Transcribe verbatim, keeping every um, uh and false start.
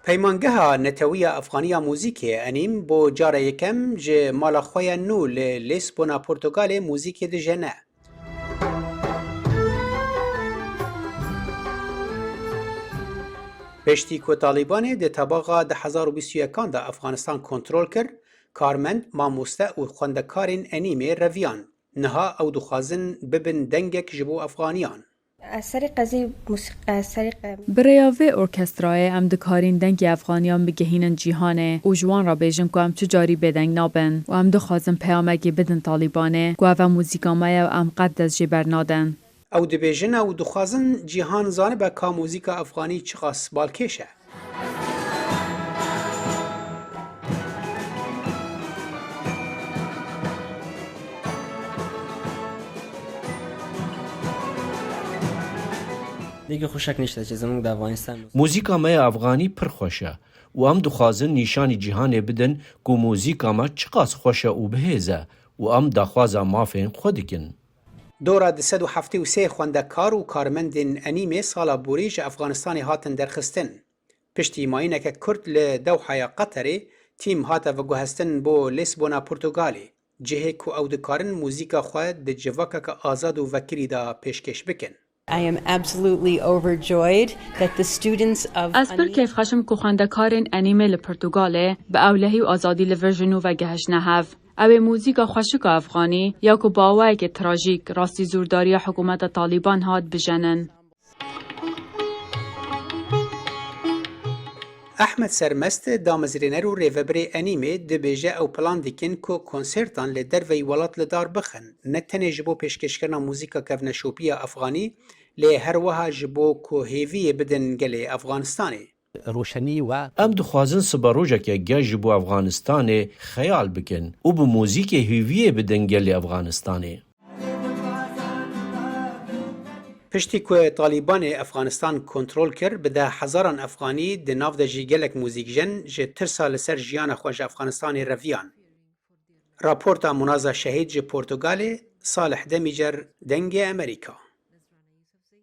Peymangeha Netewiya Efxaniya Muzîkê, Enîm, bo cara yekem ji mala xwe ya nû li Lîsbona Portugalê muzîkê dijene. Piştî ku Talîbanê di tebaxa du hezar û bîst û yekan de Efxanistan kontrol kir, karmend, mamoste û xwendekarên Enîmê reviyan. Niha ew dixwazin bibin dengek ji bo Efxaniyan. Ez serî qezî musîq-, ez serî qe- Bi rêya vê orkestrayê em dikarîn dengê Efxaniyan bigihînin cîhanê û ji wan re bêjin ku em tu carî bêdeng nabin û em dixwazin peyamekê bidin Talîbanê ku ev e muzîka me ye û em qet dest jê bernadin. Ew dibêjin, ew dixwazin cîhan zanibe ka muzîka Efxanî çiqas balkêş e. Dêkî xweşek nişte çi zimûk de Afganistan. Muzîka me ya Afganî pir xweş e û em dixwazin nîşanî cîhanê bidin ku muzîka me çiqas xweş e û bihêz e û em daxwaza mafên xwe dikin. Dora du sed û heftê û sê xwendekar û karmendên Enîmê sala borî ji Afganistanê hatin derxistin. Piştî mayîneke kurt li Dewhaya Qeterê, tîm hate veguhestin bo Lîsbona Portugalê, cihê ku ew dikarin muzîka xwe di civakeke azad û vekirî de pêşkêş bikin. I am absolutely overjoyed that the students of Ez pir Anî- kêfxweş im ku xwendekarên Enîmê li Portugalê bi ewlehî û azadî li vir ji nû ve gehiştine hev. Ew ê muzîka xweşik a Efxanî ya ku bi awayekî trajîk rastî zûrdariya hikûmeta Talîban hat bijenin. Ehmed Sermest, damezrêner û rêvebirê Enîmê, dibêje ew plan dikin ku konsertan li derveyî welat li dar bixin, ne tenê ji bo pêşkêşkirina muzîka kevneşopiya Efxanî, lê her wiha ji bo ku hêviyê bidin gelê Efxanistanê. Roşenî we. Em dixwazin siberojeke geş ji bo Efxanistanê xeyal bikin û bi muzîkê hêviyê bidin gelê Efxanistanê. Piştî ku Talîbanê Efxanistan kontrol kir, bi deh hezaran Efxanî, di nav de jî gelek muzîkjen, ji tirsa li ser jiyana xwe ji Efxanistanê reviyan. Raporta Munaza Şehîd ji Portugalê, Salih Demîcer, Dengê Emerîka.